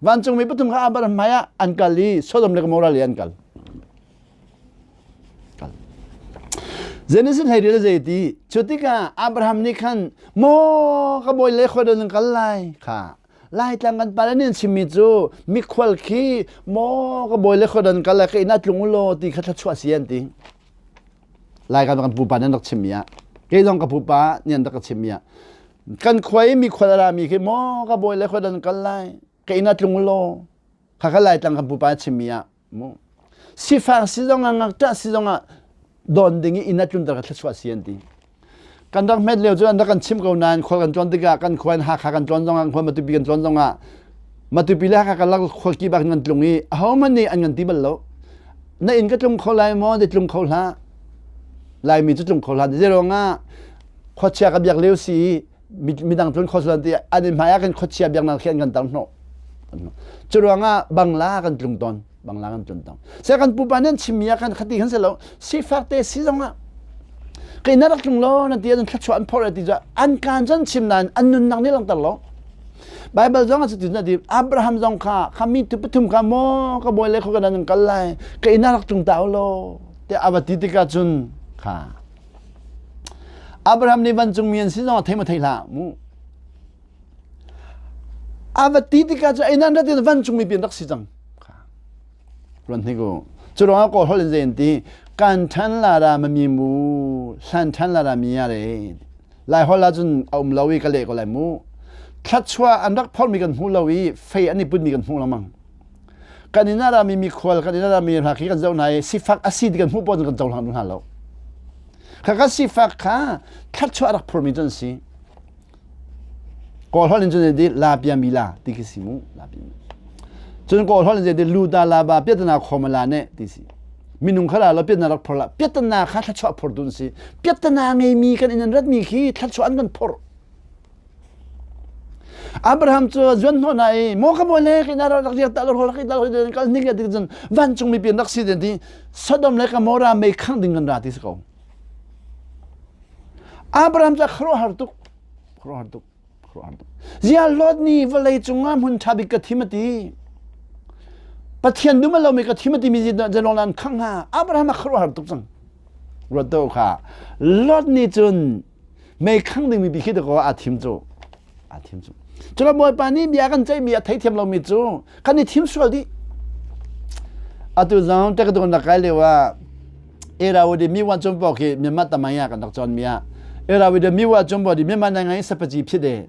vancung mi pathum kha Abraham hmai ah an kal i Sodom le Gomorrah le an kal kal Genesis hlei rial zei ti cu tikah Abraham nih khan maw ka bawi le khoi nan kal lai kha Laitlang kan pale nih an chimmi cu mikhual khi maw ka bawi le khoi nan kal lai ka inn ah tlung u law ti kha thluachuah si an ti Lai kan kan pupa nih an rak chimmi ah kei zong ka pupa nih an rak ka chimmi ah kan khua i mikhual a rami khi maw ka bawi le khua dan kal lai ka inn ah tlung law kha kha Laitlang kan pupa chimmi ah mu sifak si zong ah ngakṭah si zong ah don ding i inn ah tlunter ka thluachuah si an ti kan rak hmet lio cu an rak kan chim ko nain khual kan tlawn tikah kan khua in Hakha kan tlawn zong ah khua Matupi kan tlawn zong ah Matupi le Hakha kan lak khual ki bak kan tlung i ahohmanh nih an kan ti bal lo na inn ka tlung kho lai maw ti tlung kho hlah Laimi cu tlung kho hlah ti ruangah khuachia ka biak lio si i midang tlun kho sual ti an in hmai ah kan khuachia biaknak khi an kan tar hnawh cu ruangah Bangla kan tlung tawn Bangla kan tlun tawn se kan pupa nih an chimmi ah kan khati kan si lo sifak te si zong ah kei na rak tlung lo na ti an thluachuah an phorh ti cu an kaan cun chim nain an nunnak nih langhter lo Bible zong ah cutin a ti Abraham zong kha kha mi tu pathum kha maw ka bawi le kho ka nan kal lai ka inn ah rak tlung ta u law tiah a va ti tikah cun kha Abraham nih vancungmi an si zong a thei ma thei hlah mu a va ti tikah cun ei nan rat in vancungmi pian rak si cang ruan hnik u cu ruangah kawl holh in zei an ti kan ṭhan la ra ma mi mu hlan ṭhan la ra mi ya re lai holh ah cun a um lo i ka leh ko lai mu thluachuah an rak phormi kan hmu lo i fei an i putmi kan hmuh lengmang kan inn ah rami mikhual kan inn ah rami hna khi kan zoh hna i sifak a si ti kan hmuh paoh kan cohlang duh hna lo khaka sifak kha thluachuah rak phurmi cu an si Kawl holh in cun di la pia mi la ti khi si mu la pia mi. Cun kawl holh in di lu ta la ba piatana khoma la ne ti si. Minung kha la lo piatana rak phor la piatana kha thluachuah phor dun si. Piatana ngeimi kan in an ratmi khi thluachuah an kan phor. Abraham cu zuan hnawh na i maw ka bawi le khi na rak riak ta lo rak ta lo kal ning ti cun vancung mi pian rak si den ti Sodom le Gomorrah mei khang ding kan ra ti si ko. Abraham cu a khuaruahhar tuk. Khuaruahhar tuk. Khuaruahhar tuk. Zia Lot nih vawlei cungah hmun ṭha bik ka thim a ti. Pathian dum a lomi ka thim a timi zelong an khangh hnga. Abraham a khuaruahhar tuk cang. Ruat to kha. Lot nih cun mei khang dingmi bi khi dakaw aa thim cu. Aa thim cu. Cula Bawipa nih bia kan ceihmi a theithiam lomi cu kan i thim sual dih. Atu zong tekadon na kai lio ah Irawadi mi wan chung pok hi Myanmar tamaya kan rak cawn mi ah Irawadi mi wa chung di Myanmar na ngai sapaci phit e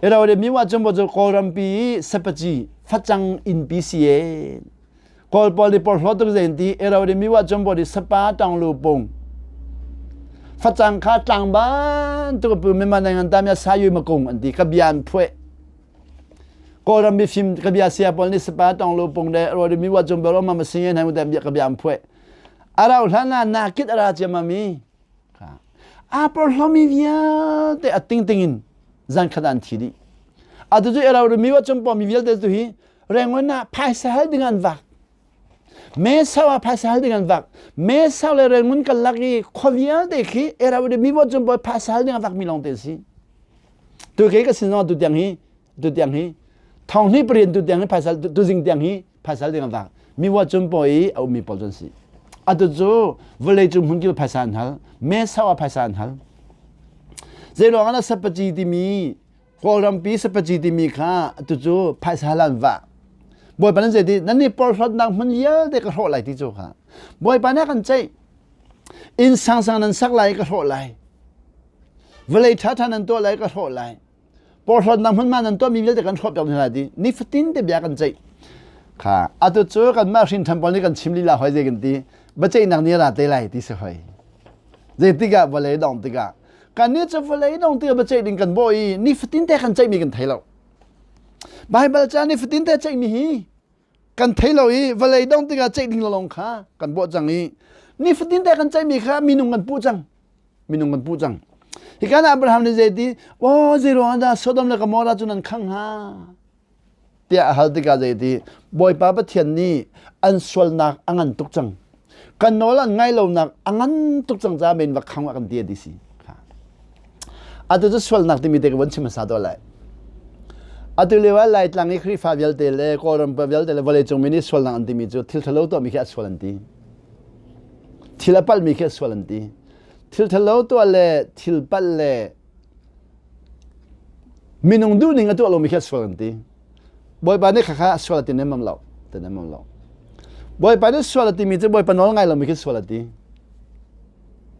Irawadi mi wa chung cu Kawlram pi sapaci facang in pi si e Kawl pawl di por hlawt tuk zen ti Irawadi mi wa chung di sapa tang lu pung facang kha tlang ban tu pu Myanmar na ngan ta mi sa yu ma kung an ti ka bian phuai Kawlram mifim ka bia sia pawl nih sapa tong lu pung le rori mi wa zum bero ma ma sing hna mu bia ka bia am phuai arau hlan ah na kit ara chiam mi a por hlomi vialte a ting ting in zan khat an thi dih atu cu erau mi wa chung mi vialte tu hi rengon ah phaisa hal ding an vak me sau ah phaisa hal ding an vak me sau le rengun kan lak i khua vialte khi erau mi wa chung phaisa hal ding an vak mi lawng te si tu ke ka sin tu tiang hi. Tu tiang hi thong hnih parian tu tiang hi phaisa tu zing tiang hi phaisa ding an vak. Mi wa cun paw i a ummi pawl cun si. Atu cu vawlei cung hmun kil phaisa an hal. Me sau ah phaisa an hal. Zei ruang ah sapaci timi Kawlrampi sapaci timi kha atu cu phaisa hal an vah. Bawipa nan zei ti nan nih porhlawtnak hmun vialte ka hrawh lai ti cu kha. Bawipa nih a kan ceih. Inn sangsang nan sak lai ka hrawh lai. Vawlei ṭhaṭha nan tuah lai ka hrawh lai. Porhlawtnak hmunhma nan tuahmi vialte kan hrawh piak hna lai ti nifatin te bia kan ceih. Kha atu cu kanmah hrinṭhan pawl nih kan chim lila hoi zei kan ti. Biaceihnak ni ra te lai ti si hoi. Zeitik ah vawlei dong tikah kannih cu vawlei dong tikah biaceih ding kan bawh i nifatin te kan ceihmi kan thei lo. Baibal ca nifatin te ceihmi hi kan thei lo i vawlei dong tikah ceih ding lawng kha kan bawh cang i nifatin te kan ceihmi kha minung kan puh cang minung kan puh cang hi kan Abraham nih zeiti aw zei ruang dah Sodom le Gomorrah cu nan khang hnga tiah a hal tikah zeiti Bawipa Pathian nih an sualnak a ngan tuk cang kan nawl an ngai lonak a ngan tuk cang caah men va khang ah kan ti a ti si Atu cu sualnak timi te ka vun chim hmasa tuah lai. Atu lio ah Laitlang i Khrihfa vialte le Kawlram pa vialte le vawleicung mi nih sualnak an timi cu thil ṭhalo tuahmi khi a sual an ti. Thil a palhmi khi a sual an ti. Thil ṭhalo tuah le thil palh le minung duhning a tuah lomi khi a sual an ti. Bawipa nih khakha a sual a ti nemmam lo. Ti nemmam lo. Bawipa nih sual a timi cu Bawipa nawl ngai lomi khi sual a ti.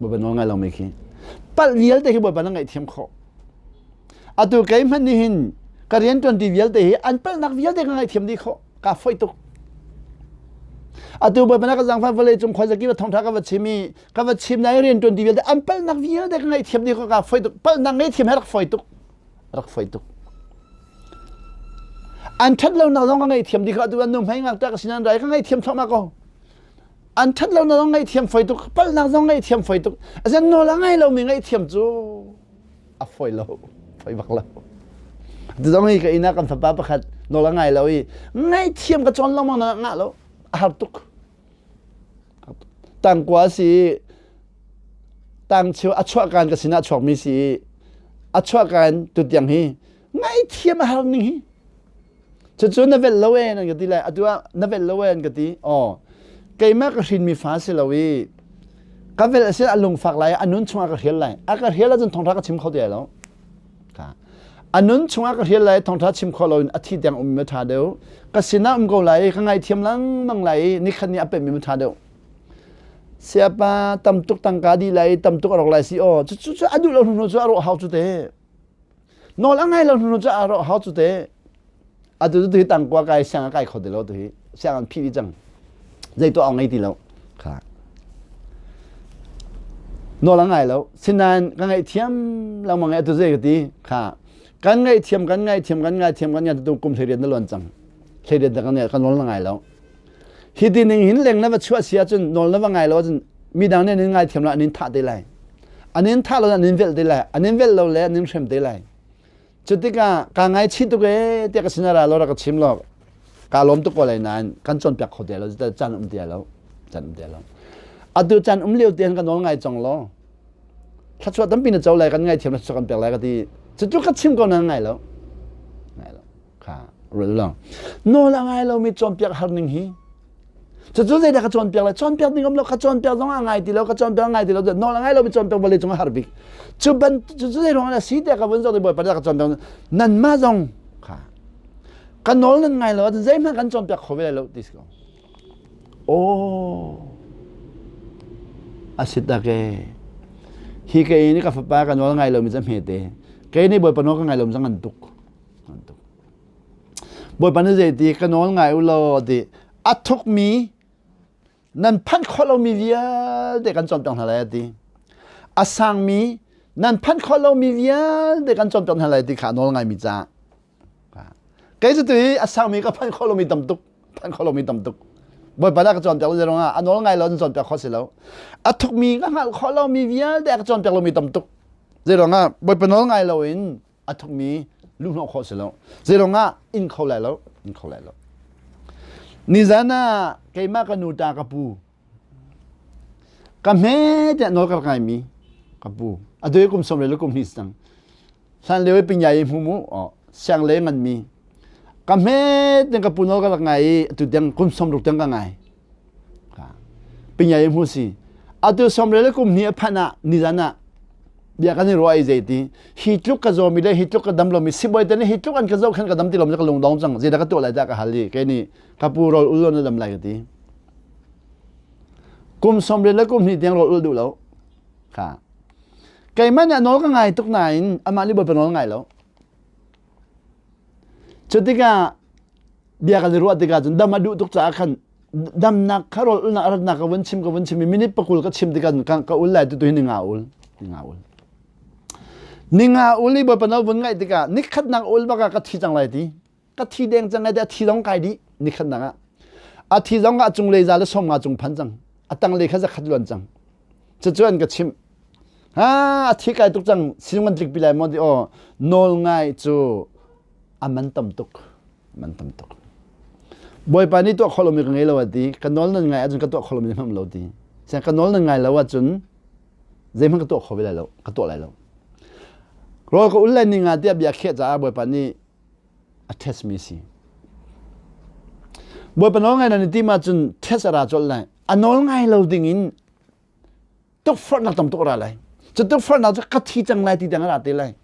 Bawipa nawl ngai lomi khi palh vialte khi Bawipa na ngaihthiam khawh. Atu kei hmanh nih hin ka rian ṭuanṭi vialte hi an palhnak vialte ka ngaihthiam dih khawh. Kaa foih tuk. Atu Bawipa na ka zaangfah vawlei cung khuazakip ah thawngṭha ka va chim i ka va chim na i rian ṭuanṭi vialte an palhnak vialte ka ngaihthiam dih khawh kaa foih tuk. Palhnak ngaihthiam hi rak fawi tuk. Rak fawi tuk. An ṭhat lonak zong ka ngaihthiam dih khawh. Atu an nu hmei ngakṭah ka sinan rai ka ngaihthiam thluahmah ko. An ṭhat lo na zong ngaihthiam fawi tuk, palhnak zong ngaihthiam fawi tuk. Asen nawl a ngai lomi ngaihthiam cu a fawi lo, fawi bak lo. Ti zong hi ka inn ah kan fapa pakhat nawl a ngai lo i ngaihthiam ka cawn lengmang na ngah lo, a har tuk. Tangkua si tang cheu a chuah kan ka sinah a chuakmi si i a chuah kan tutiang hi ngaihthiam a har ning hi. Cucu na velh lo ee nan ka ti lai. Atu ah na velh lo ee an ka ti. Aw, keimah ka hrinmi fa si lo i ka velh a si a lungfak lai a nun chungah ka hrial lai. A ka hrial ahcun thawngṭha ka chim kho ti lai lo. A nun chungah ka hrial lai thawngṭha chim kho loin a thi tiang ummi ma ṭha deuh. Ka sinah um ko lai i ka ngaithiam lengmang lai i nikhat ni a pemmi ma ṭha deuh. Siapa tam tuk tangka dih lai tam tuk a rawk lai si aw cu cu a duh lo hnu cu a rawh hau cu te. Nawl a ngai lo hnu cu a rawh hau cu te. Atu tu hi tangkua kai siang a kai kho ti lo tu hi siang an phih dih cang. Zei tuah awk ngei ti lo. Kha. Nawl a ngai lo. Sinain ka ngaihthiam lengmang i atu zei ka ti. Kha. Kan ngaihthiam kan ngaihthiam kan ngaihthiam kan ngaihthiam tu kum 18 na luan cang. 18 na kan kan nawl na ngai lo. Hi ti ning hin leng na va chuah si ahcun nawl na va ngai lo ahcun midang nih an in ngaithiam lo an in thah te lai. An in thah lo an in velh te lai. An in velh lo le an in hrem te lai. Cu tikah kaa ngaichih tuk ee tiah ka sin ah ra law rak ka chim law kaa lawm tuk ko lai nain kan cawnpiak kho ti lo caan um ti lo caan um ti lo. Atu caan um lio te hin ka nawl ngai cang law thluachuah tampi na co lai kan ngaithiam na thluachuah kan pek lai ka ti. Cucu ka chim ko na ngai lo. Ngai lo. Kha ruat lo. Nawl a ngai lomi cawnpiak har ning hi cucu zeidah ka cawnpiak lai cawnpiak ding um lo ka cawnpiak zong a ngai ti lo ka cawnpiak a ngai ti lo nawl a ngai lomi cawnpiak vawlei cung a har bik cu ban cu zei ruang ah si tiah ka vun zoh ti bawipa ka cawnpiak nanmah zong kha ka nawl nan ngai lo ahcun zeihmanh kan cawnpiak kho ve lai lo ti si ko aw a si tak e hi kei nih ka fapa ka nawl ngai lomi cu hmete kei nih bawipa nawl ka ngai lomi cu ngan tuk Bawipa nih zeiti ka nawl ngai u law ti a thukmi nan phanh khawh lomi vialte kan cawnpiak hna lai a ti. A sangmi nan phanh khawh lomi vialte kan cawnpiak hna lai ti kha a nawl ngaimi caah. Kei cu tu hi a sangmi ka phanh khawh lomi tam tuk, phanh khawh lomi tam tuk. Bawipa dah ka cawnpiak lo ruangah a nawl ngai lo an cawnpiak khawh si lo. A thukmi ka hngalh khawh lomi vialte a ka cawnpiak lomi tam tuk. Zei ruangah Bawipa nawl ngai loin a thukmi luhhnawh khawh si lo zeiruangah in kho lai lo in kho lai lo nizan ah keimah ka nu ta ka pu ka hme tiah nawl ka ngai mi ka pu a doi kum som le kum hnih cang hlan lio i pinya i hmu mu o. Siang le nganmi. Ka hme tiang ka pu nawl ka rak ngai i atu tiang kum 60 tiang ka ngai. Pinyai hmu si. Atu 30 le kum hnih a phanh ah nizan ah bia kan i ruah i zeiti hi tluk ka zawmi le hi tluk ka dam lomi sibawi te nih hi tluk an ka zoh khan ka dam ti lomi ka lungdong cang zeidah ka tuah lai dah ka hal i kei nih ka pu rawl ul na dam lai ka ti kum 30 le kum hnih tiang rawl ul duh lo kha keimah nih a nawl ka ngai tuk nain amah nih bawipa nawl ngai lo cu tikah bia kan i ruah tikah cun dam a duh tuk caah khan damnak kha rawl ulnak a ratnak ka vun chim ka vun chim i minute pakul ka chim tikah ka, ka ul lai tu tu hi ninga ul ninga ul ninga ul i bawipa nawl vun ngaih tikah nikhatnak ul bak ah ka thi cang lai ti ka thi deng cang lai ti a thi zong kai dih nikhatnak ah a thi zong ah cung lei za le som nga cung phan cang a tang lei kha zakhat luan cang cucu an ka chimh ha a thi kai tuk cang sinung kan tlik pi lai maw ti aw nawl ngai cu a man tam tuk man tam tuk Bawipa nih tuah khawh lomi ka ngei lo a ti ka nawl nan ngai ahcun ka tuah khawh lomi hmang lo ti sian ka nawl nan ngai lo ahcun zeihmanh ka tuah kho ve lai lo ka tuah lai lo rawl ka ul lai ning ah tiah bia khiah caah Bawipa nih a test mi si Bawipa nawl ngai nan i tim ahcun test a ra colh lai a nawl ngai lo ding in tukforhnak tam tuk a ra lai cu tukforhnak cu ka thi cang lai ti tiang a ra te lai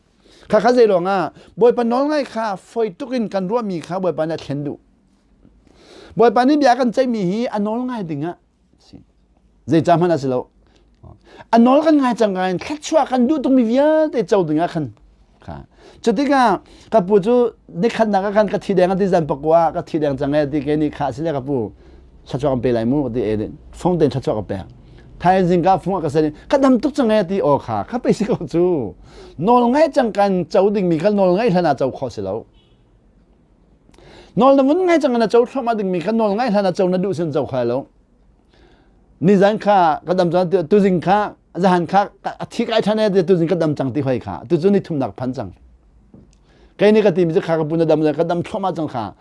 kha kha zei ruangah bawipa nawl ngai kha foi tuk in kan ruahmi kha bawipa nih a thlen duh bawipa nih bia kan ceihmi hi a nawl ngai ding ah si zeica hmanh a si lo a nawl kan ngai cang in thluachuah kan duh tukmi vialte co ding ah khan Kha. Cutikah ka pu cu nikhatnak ah khan ka thi deng a ti zan pakua ka thi deng cang e ti ke nih kha sile ka pu thluachuah kan pe lai mu ti e fung tein thluachuah ka pek. Thaizing ka fung ka sen ka dam tuk cang e ti aw kha kha pe si ko cu nawl ngai cang kan co ding mi kha nawl ngai hlan ah co kho si lo. Nawl na vun ngai cang na co thluahmah ding mi kha nawl ngai hlan ah co na duh sin co kha lo. Nizan kha ka dam cang tuzing kha zahan kha a thi kai ṭhan e tuzing ka dam cang ti hoi kha tucu ni thumnak phan cang kei nih ka timi cu kha ka pu na dam ka dam thluahmah cang kha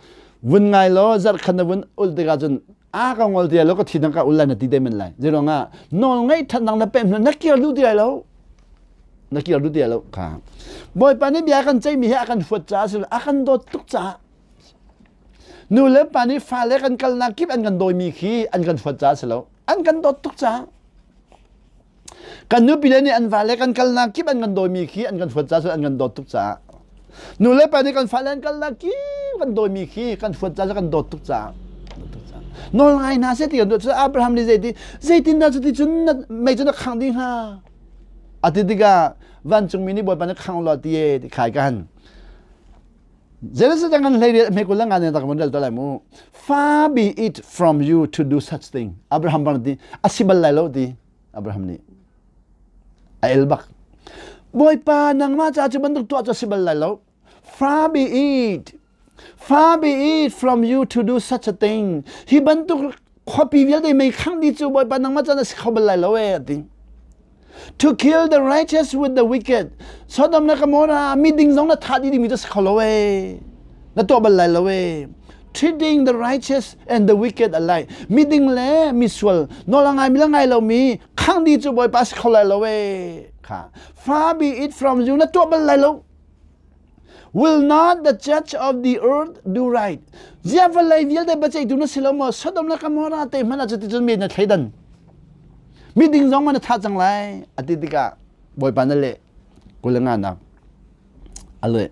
vun ngai law zarh khan na vun ul tikah cun a ka ngol ti lo ka thi dang ka ul lai na ti te men lai zeiruang ah nawl ngeih ṭhan dang na pem na kir duh ti lai lo na kir duh ti lai lo kha bawipa nih bia kan ceihmi hi a kan huat caah si a kan dawt tuk caah Nu le pa nih fale kan kalnak kip an kan dawimi khi an kan huat caah si lo. An kan dawt tuk caah. Kan nupi le nih an vale kan kalnak kip an kan dawimi khi an kan huat caah si lo, an kan dawt tuk caah. Nu le pa nih kan fale an kalnak kip kan dawimi khi kan huat caah kan dawt tuk caah. Nawl ngai hna seh ti kan duh. Abraham nih zeiti zeitindah cuti cun mei cu na khangh dih hnga? A ti tikah vancungmi nih Bawipa nih khang law ti e ti khai ka han. Genesis kan hlei hmekul la ngan tak mon dal lai mu. Far be it from you to do such thing. Abraham bang ti asi bal lai lo ti Abraham nih a el bak. Bawipa nangmah ca cu bantuk tuah cu asi bal lai lo. Far be it. Far be it from you to do such a thing. Hi bantuk khuapi vialte mei khang dih cu Bawipa nangmah can a si kho bal lai lo e ati. To kill the righteous with the wicked. Sodom le Gomorrah miding zong na thah dih dingmi cu si kho lo e. Na tuah bal lai lo e. Treating the righteous and the wicked alike. Miding le misual nawl a ngai mi le ngai lomi khang dih cu Bawipa si kho lai lo e. Kha. Far be it from you na tuah bal lai lo. Will not the judge of the earth do right? Zia vawlei vialte biaceihtu na si lo maw? Sodom le Gomorrah te hmanh ah cuticun mi na thleidan. Miding zong ma na thah cang lai. A ti tikah Bawipa na leh. Kul nga nak. A leh.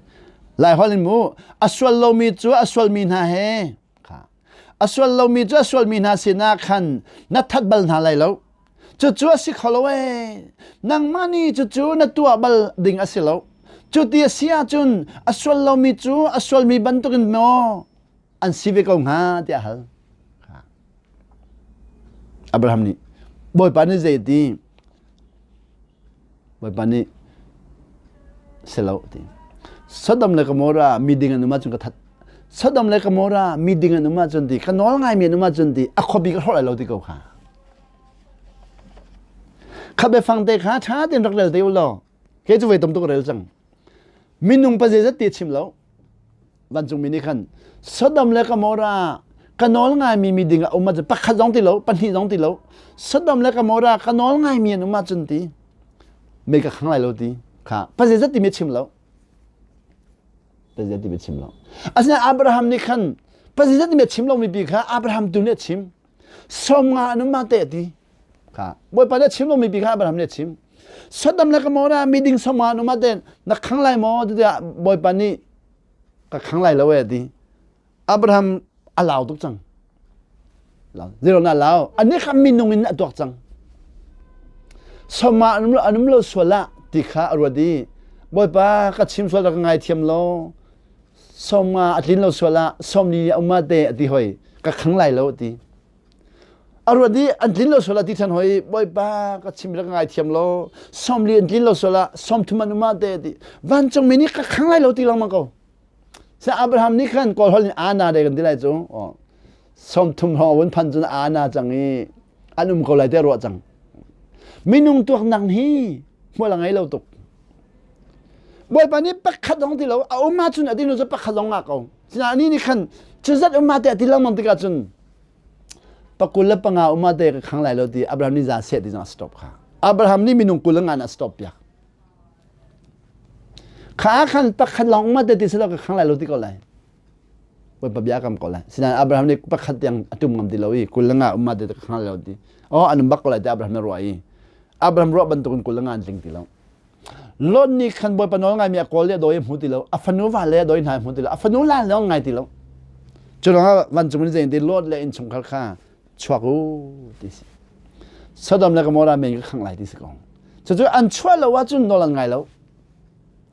Lai holh in mu a sual lomi cu a sualmi hna he kha a sual lomi cu a sualmi hna sinah khan na that bal hna lai lo. Cucu a si kho lo ee. Nangmah nih cucu na tuah bal ding a si lo. Cu ti a si ahcun a sual lomi cu a sualmi bantukin maw an si ve ko hnga tiah a hal. Abraham nih Bawipa nih zei a ti? Bawipa nih si lo ti. Sodom le Gomorrah miding an um ahcun ka that. Sodom le Gomorrah miding an um ahcun ti ka nawl ngaimi an um ahcun ti a khuapi ka hrawh lai lo ti ko kha. Kha biafang te kha ṭha tein rak rel te u law kei cu voi tam tuk rel cang. Minung pa zeizat ti chim lo. Vancungmi nih khan Sodom le Gomorrah ka nawl ngaimi mi ding a um ahcun pakhat zong ti lo pahnih zong ti lo Sodom le Gomorrah ka nawl ngaimi an um ahcun ti mei ka khang lai lo ti kha pa zeizat ti mi chim lo. Pazia ti bia chim lo. Asinain Abraham nih khan Pazia ti bia chim lomi pi kha Abraham tu nih a chim. 50 an um ma te ti. Kha Bawipa nih a chim lomi pi kha Abraham nih a chim. Sodom le Gomorrah miding 50 an um ma te na khang lai maw tiah Bawipa nih ka khang lai lo e ti. Abraham a lau tuk cang. Zero na lau. Ani kha minung in a tuak cang. Soma an um lo sual ah ti kha a ruat i Bawipa ka chim sual ka ngaithiam lo. Soma a tlin lo sual ah somni a um te a ti hoi ka khang lai lo ti. A ruat i an tlin lo sual ah ti than hoi Bawipa ka chim ka ngaithiam lo. Somli an tlin lo sual ah somthum an um te ti. Vancung mi nih ka khang lai lo ti lengmang ko. Sa Abraham nih khan Kawl holh in ana de kan ti lai cu. 30 hrawng a vun phan cun ana cang i an um ko lai te ruah cang. Minung tuaknak hi hmual a ngei lo tuk. Bawipa nih pakhat zong ti lo a um ahcun a ding cu pakhat zong ngah ko. Sinain anih nih khan cu zat um te a ti lengmang tikah cun pakul le panga um te ka khang lai lo ti Abraham nih za seh ti zong a stop kha. Abraham nih minung kul le nga na stop piak. Kha khan pakhat lawng ma te ti silo ka khang lai lo ti ko lai. Bawipa bia kam ko lai. Sinain Abraham nih pakhat tiang a tum ngam ti lo i kul le nga um ma te ka khang lai lo ti. Oh an um bak ko lai ti Abraham nih ruah i Abraham ruah bantukin kul le nga an tling ti lo. Lot nih khan Bawipa nawl ngaimi a kawl le a dawi a hmu ti lo. A fanu va le a dawi hna a hmu ti lo. A fanu la lawng ngai ti lo. Cu ruangah vancung in zei ti Lot le innchungkhar kha chuak u ti si. Sodom le Gomorrah men ka khangh lai ti si ko. Cucu an chuah lo ahcun nawl an ngai lo.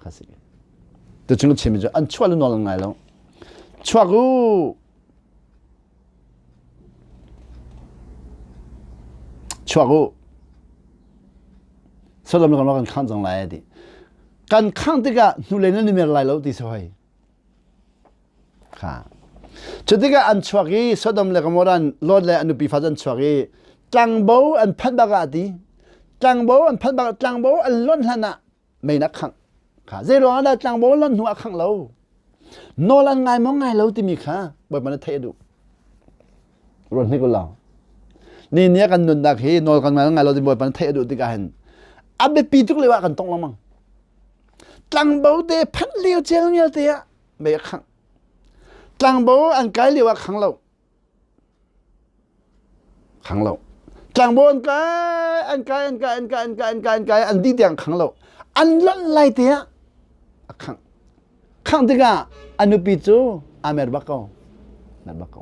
Kha si. Tuchung chim cu an chuah lo nawl an ngai lo. Chuak u. Chuak u. Sodom le Gomorrah kan khangh cang lai ti. Kan khangh tikah hnulei nan i mer lai lo ti si hoi. Kha. Cu tikah an chuak i Sodom le Gomorrah Lot le a nupi fa an chuak i tlangbo an phanh bak ah ti tlangbo an phanh bak tlangbo an lonh hlan ah mei na khangh kha zei ruang ah dah tlangbo lonh hnu ah khangh lo nawl an ngai maw ngai lo timi kha Bawipa na theih a duh ruat hnik ulaw ni ni kan nunnak hi nawl kan ngai ngai lo ti Bawipa na theih a duh tikah hin a biapi tuk lio ah kan tong lengmang Tlangbo te phanh lio celngel te ah mei a khangh. Tlangbo an kai lio ah khang lo. Khang lo. Tlangbo an kai, an kai, an kai, an kai, an kai, an kai, an kai, an dih tiang khang lo. An lonh lai te ah a khangh. Khangh tikah a nupi cu aa mer bak ko. Mer bak ko.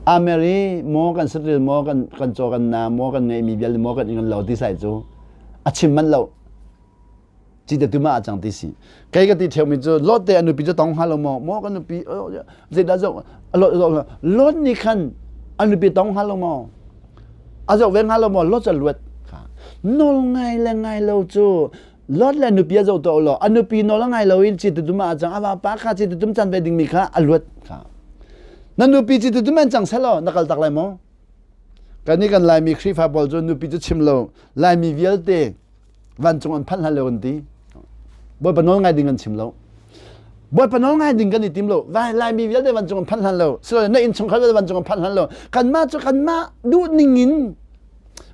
Aa mer i maw kan saṭil maw kan kan caw kan na maw kan ngeihmi vialte maw kan ing lo ti sai cu a chim manh lo. Ci te tu ma a cang ti si. Kei ka ti ṭheumi cu Lot te a nupi cu tong hnga lo maw? Maw kan nupi zeidah zoh Lot Lot nih khan a nupi tong hnga lo maw? A zoh ve hnga lo maw? Lot cu a luat. Nawl ngai le ngai lo cu Lot le nupi a zoh tuah law a nupi nawl a ngai lo in ci tutum ah a cang a vapa kha ci tutum can ve dingmi kha a luat kha na nupi ci tutum an cang selaw na kal tak lai maw kan nih kan laimi Khrihfa pawl cu nupi cu chim lo laimi vialte vancung an phanh hlan lo kan ti Bawipa nawl ngai ding kan chim lo Bawipa nawl ngai ding kan i tim lo laimi vialte vancung an phanh hlan lo silo na innchungkhar vialte vancung an phanh hlan lo kanmah cu kanmah duh ning in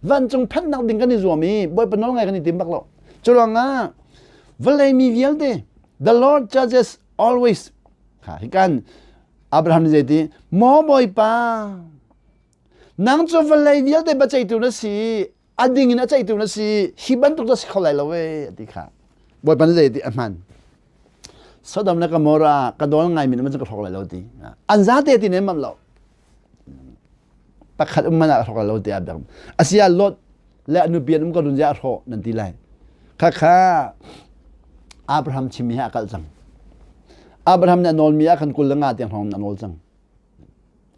vancung phanhnak ding kan i zuam i Bawipa nawl ngai kan i tim bak lo. Cu ruangah vawlei mi vialte the Lord judges always kha hi kan Abraham nih zeiti maw Bawipa nang cu vawlei vialte biaceihtu na si a ding in a ceihtu na si hi bantuk cu si kho lai lo e ti kha Bawipa nih zeiti a hman Sodom le Gomorrah ka dawl ngai mi na ka hrawk lai lo ti an zate ti ne mam lo pakhat um man ah hrawk lo tiah biak asia lot le a nupi an um ko dun zia hrawh nan ti lai kha kha Abraham chimmi he a kalh cang Abraham nih a nawlmi ah khan kul le nga tiang hrawng a nawl cang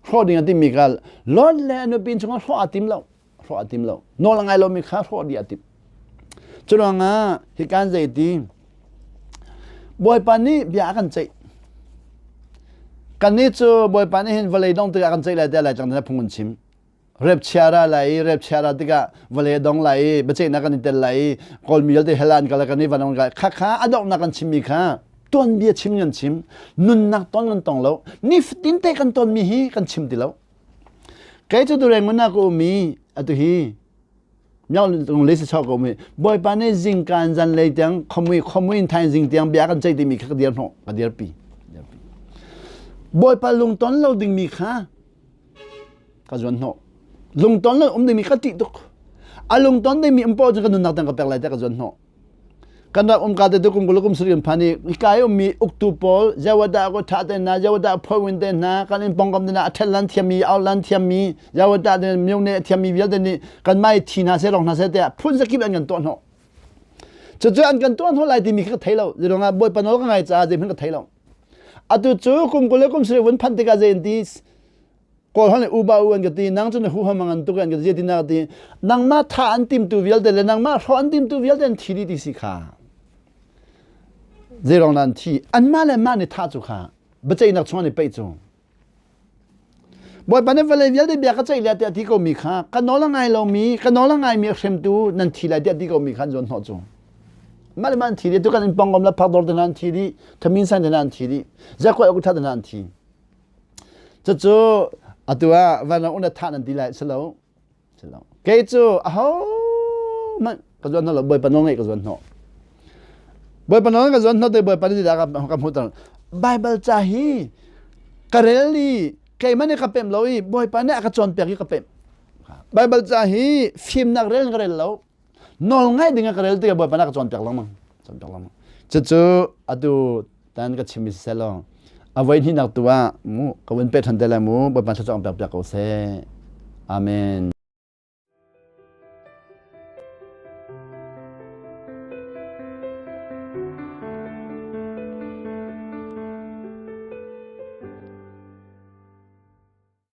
hrawh ding a timmi kha Lot le a nupi chungah hrawh a tim lo hrawh a tim lo nawl a ngai lomi kha hrawh dih a timh cu ruangah hikan zei ti Bawipa nih bia a kan ceih kannih cu Bawipa nih hin vawlei dong tikah kan ceih lai tiah lai cang phung kan chim rep chia ra lai i rep chia ra tikah vawlei a dong lai i biaceihnak kan i tel lai i kawlmi vialte hell an kal kan i van kai kha kha a donghnak kan chimmi kha tuanbia chim kan chim nunnak ton kan tong lo nifatin te kan tonmi hi kan chim ti lo Kei cu Durengun ah ka um i atu hi. Miao lung le si chau ko mi Bawipa nih zingkan zanlei tiang khomui khomui in thaizing tiang bia kan ceih timi kha ka dir hnawh ka dirpi. Bawipa lungton lo dingmi kha ka zuan hnawh. Lungton lo um dingmi ka ṭih tuk. A lungton dingmi um paoh cu ka nunnak tiang ka pek lai tiah ka zuan hnawh. Kan rak um ka te tu kum kul kum sarih phan i hika i ummi uktu pawl zewadah ko tha te hna zewadah phawin te hna kan in pongkam te hna a ṭhen lan thiammi au lan thiammi zewadah te myo ne thiammi vialte nih kan mai thi hna seh rong hna seh tiah phun zakip an kan tuah hnawh. Cucu an kan tuah hnawh lai timi kha ka thei lo. Zeiruangah Bawipa nawl ka ngai caah zeihmanh ka thei lo. Atu cu kum 20 le kum sarih vun phanh tikah zei an ti Kawl hon le uba u an ka ti nang cu na huham a ngan tuk an ka ti na ka ti nangmah tha an timtu vialte le nangmah hrawh an timtu vialte an thi dih ti si kha zeirong nan thi anmah le mah nih thah cu kha biaceihnak chung an i peih cu Bawipa nih vawlei vialte bia ka ceih le tiah ti ko mi kha ka nawl a ngai lomi ka nawl a ngaimi a hremtu nan thi lai tiah ti ko mi kha an zuan hnawh cu mah le mah an thi dih tu kan in pongkom le phakdor te hna an thi dih thamin san te hna an thi dih zakhuai ukutha te hna an thi Cucu atu ah vanlawng una thah nan ti lai si lo. Si lo. Kei cu aho hmanh ka zuan hnawh lo Bawipa nawl ngaih ka zuan hnawh. Bawipa nawl ka zuan hnawh te Bawipa nih dah ka hmuhter. Bible ca hi ka rel i keimah nih ka pemh lo i Bawipa nih a ka cawnpiak i ka pemh. Bible ca hi fimnak rel in ka rel lo. Nawl ngaih ding ah ka rel tikah Bawipa nih a ka cawnpiak lengmang. Cawnpiak lengmang. Cucu atu tan ka chimmi siseh law a voi hnihnak tu ah mu ka vun peh ṭhan te lai mu Bawipa thluachuah pek piak ko seh. Amen.